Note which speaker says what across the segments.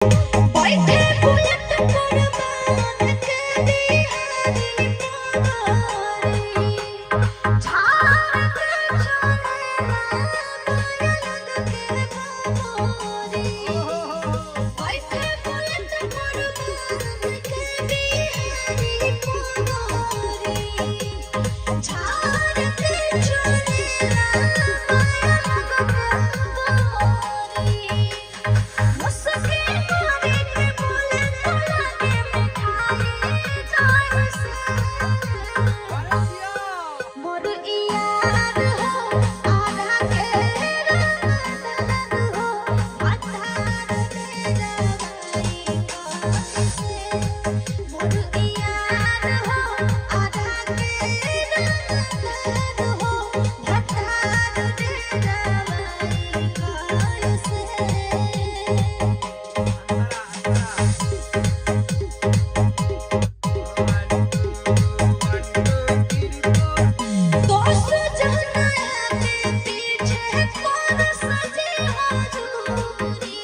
Speaker 1: बैठे बुलेट पर बांध के बिहारी पगोरी, झाड़ के चलेला माया लग के गोरी। बैठे बुलेट पर बांध के बिहारी पगोरी, झाड़ के चलेला माया लग के गोरी। मुस्की मारे के बोले तो लागे मिठाई जैसे। मोर यार हो आधा के रंगदार हो, पत्थर तेरा भाई कैसे। मोर यार हो आधा के रंगदार हो, पत्थर तेरा भाई कैसे। दोस्त जहना के पीछे कौन सजे हजूरी,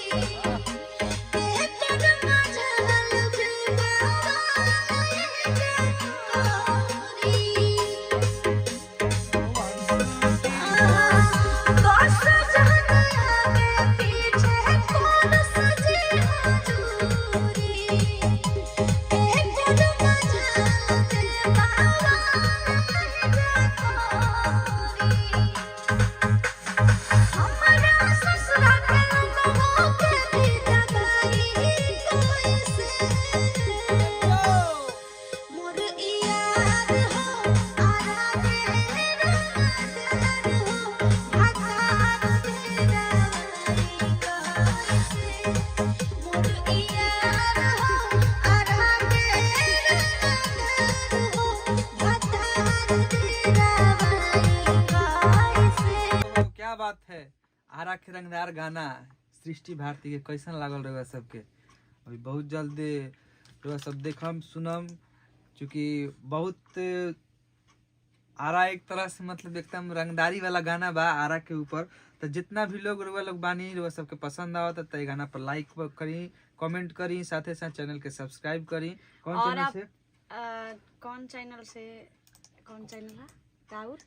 Speaker 1: के कदम झल बिबावाए जकोरी। दोस्त जहना के पीछे कौन सजे हजूरी, के कदम झल बिबावाए जकोरी। हमरा ससुरा के लोगों के भी दगाई कैसे। मोर यार हो आरा के रंगदार हो, भतार तेरा भाई कैसे। मोर यार हो आरा के रंगदार हो, भतार तेरा भाई कैसे।
Speaker 2: ओ, क्या बात है! आरा के रंगदार गाना सृष्टि भारती के कैसन लागल रहुआ सबके? अभी बहुत जल्द रहुआ सब देखम सुनम, चूँकि बहुत आरा एक तरह से मतलब एकदम रंगदारी वाला गाना बा आरा के ऊपर। तो जितना भी लोग रुआ लोग बानी, रुआ सबके पसंद आवता तो ये गाना पर लाइक करी, कमेंट करी, साथे साथ चैनल के सब्सक्राइब करी। कौन
Speaker 3: और
Speaker 2: चैनल
Speaker 3: आप
Speaker 2: से?
Speaker 3: कौन चैनल से? कौन चैनल है राउर?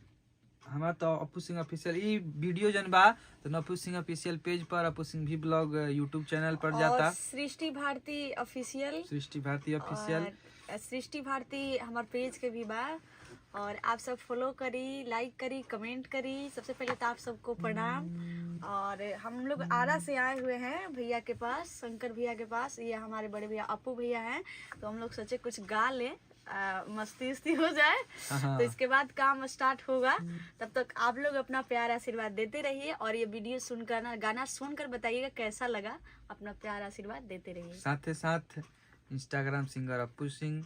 Speaker 2: हमारा तो अपू सिंह ऑफिशियल। ई वीडियो जन बा तो अपू सिंह ऑफिशियल पेज पर, अपू सिंह भी ब्लॉग यूट्यूब चैनल पर
Speaker 3: और
Speaker 2: जाता।
Speaker 3: सृष्टि भारती ऑफिशियल।
Speaker 2: सृष्टि भारती ऑफिशियल।
Speaker 3: और सृष्टि भारती हमार पेज के भी बा और आप सब फॉलो करी, लाइक करी, कमेंट करी। सबसे पहले तो आप सबको प्रणाम और हम लोग आरा से आए हुए हैं भैया के पास, शंकर भैया के पास। ये हमारे बड़े भैया अपू भैया हैं, तो हम लोग सोचे कुछ गा लें, मस्ती उस्ती हो जाए। तो इसके बाद काम स्टार्ट होगा। तब तक आप लोग अपना प्यार आशीर्वाद देते रहिए और ये वीडियो सुनकर ना, गाना सुनकर बताइएगा कैसा लगा। अपना प्यार आशीर्वाद देते रहिए।
Speaker 2: साथ साथ इंस्टाग्राम सिंगर अपू सिंह,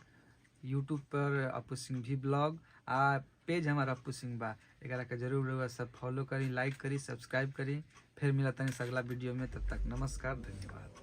Speaker 2: यूट्यूब पर अपू सिंह भी ब्लॉग आ पेज हमारा अपू सिंह बा। एकरा के जरूर रउआ सब फॉलो करी, लाइक करी, सब्सक्राइब करी। फिर मिला तनी अगला वीडियो में, तब तक नमस्कार, धन्यवाद।